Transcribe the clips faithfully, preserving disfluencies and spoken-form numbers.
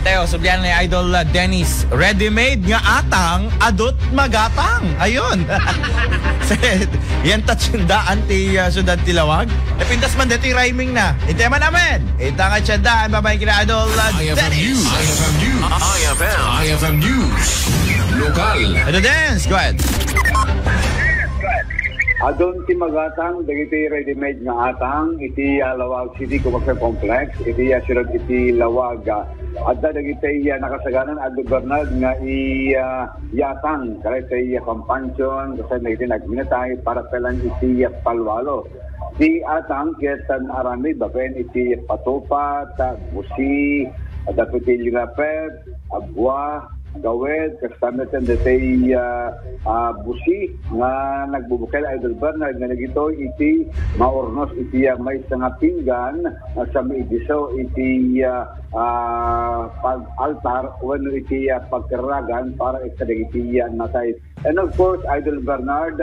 Tayo, sublian ni Idol, uh, Dennis. Ready-made nga atang, adut magatang. Ayun. Said, yan ta tiendaan ti, uh, syudad ti Laoag. Napintas man deti rhyming na. Iti man amen. Ita nga tiendaan, babae kina Idol, uh, Dennis. I F M News. I F M News. I F M News. Lokal. Idol Dennis, go ahead. Adun ti magatang dagiti ready-made nga atang iti, ah, Laoag City Commercial Complex, iti, ah, siyudad iti Laoag. Adda dagiti, ah, nakasagaran a gobernad nga i-, ah, yatang, kadagiti, ah, pampansion, kasano dagiti nagminatay para pelang iti, ah, palualo. Ti atang ket naaramid babaen iti patupat, ah, busi, adda iti linapet, abua, gawid, kastameten dagiti, ah, ah, busi nga nagbubukel, Idol Bernard, nga dagitoy iti maurnos iti, ah, maysa nga pinggan nga sa maidiso iti, ah, ah, pag-altar wenno iti, ah, pagkararagan para iti dagiti, ah, natay. And of course, Idol Bernard,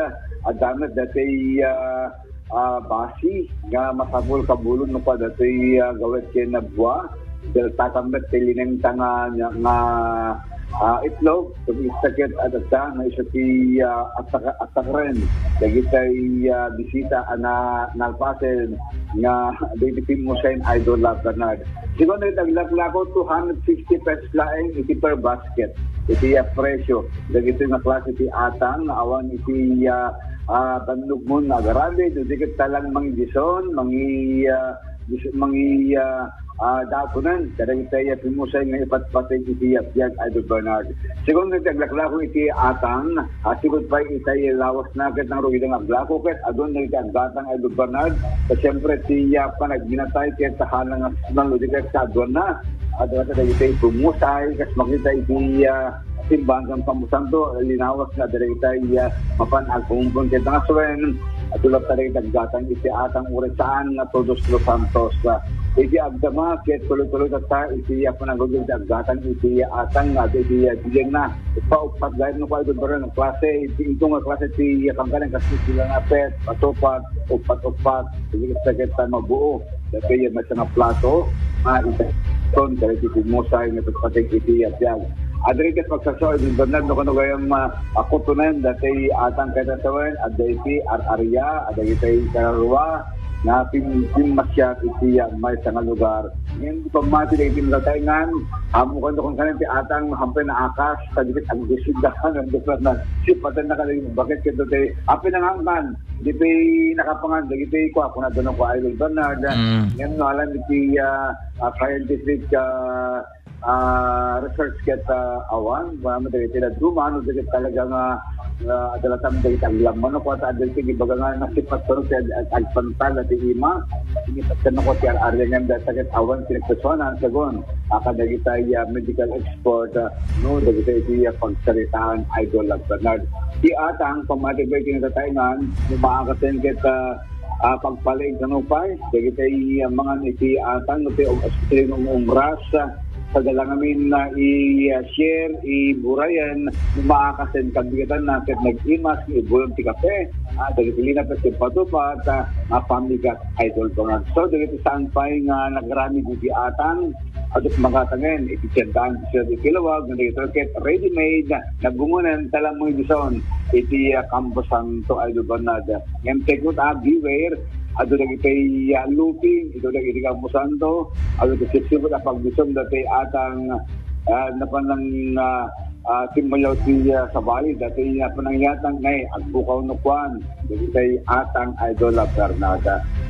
adda met dagiti, ah, ah, basi nga masapul kabulon no kada ti, ah, gawid ken abua. Daltakan met ti linengta nga, nga, nga, ah, itlog, ket adda nga isu ti, ah, atak-, atakren dagiti, ah, bisita a na-, nalpasen nga dagiti pimmusen, Idol Bernard. Sigun dagiti aglaklako, two hundred fifty pesos laeng iti per basket. Iti, ah, presyo dagiti nga klase ti atang nga awan iti, ah, ah, bannogmo nga agaramid, no di ket talang mangidison, mangi-, ah, dis-, mangi-, ah, ah, daponan, kadagiti, ah, pimmusay nga ipatpateg iti, ah, biag, Idol Bernard. Sigun nga ti aglaklako iti atang, ah, sigun pay itay lawas na ket nang rugida nga aglako ket adun dagiti aggatang, Idol Bernard. Ta siyempre, ti, ah, panagminatay ket hana nga sumang, no di ket sa aduan na. Adda dagiti pimmusay, kas makita iti, ah, simbahan ken kamposanto, linawas nga dagiti, ah, mapan agpumumpon ket nga suen, tulak ta dagiti aggatang iti atang uray saan nga Todos los Santos. Ah, iti agdama ket tuloy-tuloy tatta iti, ah, panagudlod iti aggatang iti atang nga iti, ah, bilang na. Uppat-uppat gayam no kua, Idol Bernard, nga klase, iti, ito nga klase ti, ah, kangkanan kas ti sila nga pet, patupat, uppat-uppat, iti ket mabuo. Dagiti maysa nga plato, ah, iti ton, kadagiti pimmusay nga ipatpateg iti biag. Adda iti pagsasao, Idol Bernard, no kano gayam, ah, kutonen, dagiti atang ket sawen, adda iti ar-aria, adda iti kararua, nga pim-, pimmasiar iti, ah, maysa nga lugar. Ngem ti pammati dagiti natataengan, ammo kano kun kanen ti atang, hampay naakas, kadagiti agdisugdahan, Idol Bernard. Sipaten na kadagiti bakit kito ti, apay nangangkan, di pay nakapangan, dagiti kua, kuna dono kua, Idol Bernard. Mm. Ngem no alam iti, ah, ah, scientific, ah, ah, research ket, ah, awan, wala man dagiti dadduma, no, dagiti talaga nga, ah, adda latta dagiti aglamman, no, kua ta, adda iti ibaga nga nasipat, no, ti ag-, ag-, agpantal, ti ima, inipat, no, kua ti ar-aria, ngem dagiti ket awan, pinagpasuanan, sagon, ah, kadagiti, ah, medical expert, ah, no, dagiti iti, ah, pagsaritaan, Idol Bernard. Ti atang, pammati pay iti natataengan, no, maakasen ket, ah, ah, pagpaleng kano pay, dagiti, ah, mangan iti atang, iti um-, especially no umras, ah, sa dalangamin na i, ah, share, iburayan, no maakasen kabigatanna, ket nag-imas, ibulong ti kape, ah, dagiti linapet ken patupat, ah, nga pamigat, Idol Bernard. So, dagiti saan pay nga nagaramid iti atang, adda magatangen, iti tiendaan, iti siyudad iti Laoag, nga dagitoy ket ready-made, nagbungonen, talang mangidison, iti, ah, kamposanto, Idol Bernard. Ngem take note, ah, beware, adda dagiti, ah, looping, ito dagiti kamposanto, adda dagiti sipsiput a pagdison, dagiti atang, ah, napan nang, ah, ah, timmayaw ti, ah, sabali, dagiti napan nang yatang, nay, agbukaw no kuan, dagiti atang, Idol Bernard.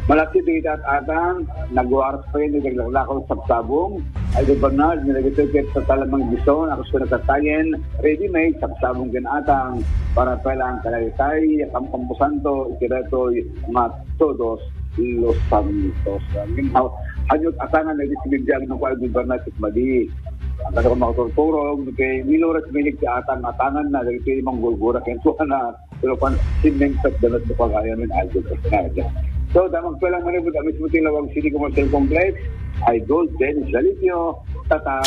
Malaksid dagiti at-, atang, nagwaras pay, naglaklako, sabsabong, Idol Bernard, nga dagitoy ket sa talamang bison, a kas ko natatayen, ready-made, sabsabong ken atang, para pelang kadagitay, kamkamposanto, iti daytoy nga Todos los Santos. Ngem, haw-, hanyot atangan na iti biag no kua, Idol Bernard, ket madi. Ang kada ko makaturturog, kay Milo Res Milik ti atang, atangan na, dagiti manggulgura, ken kuana, pero pan, simming sa dalat mo kagaya min, Idol Bernard. So, damag pa lang manibod, ang mismo ti Laoag City Commercial Complex, Idol Dennis Zalipio, tata.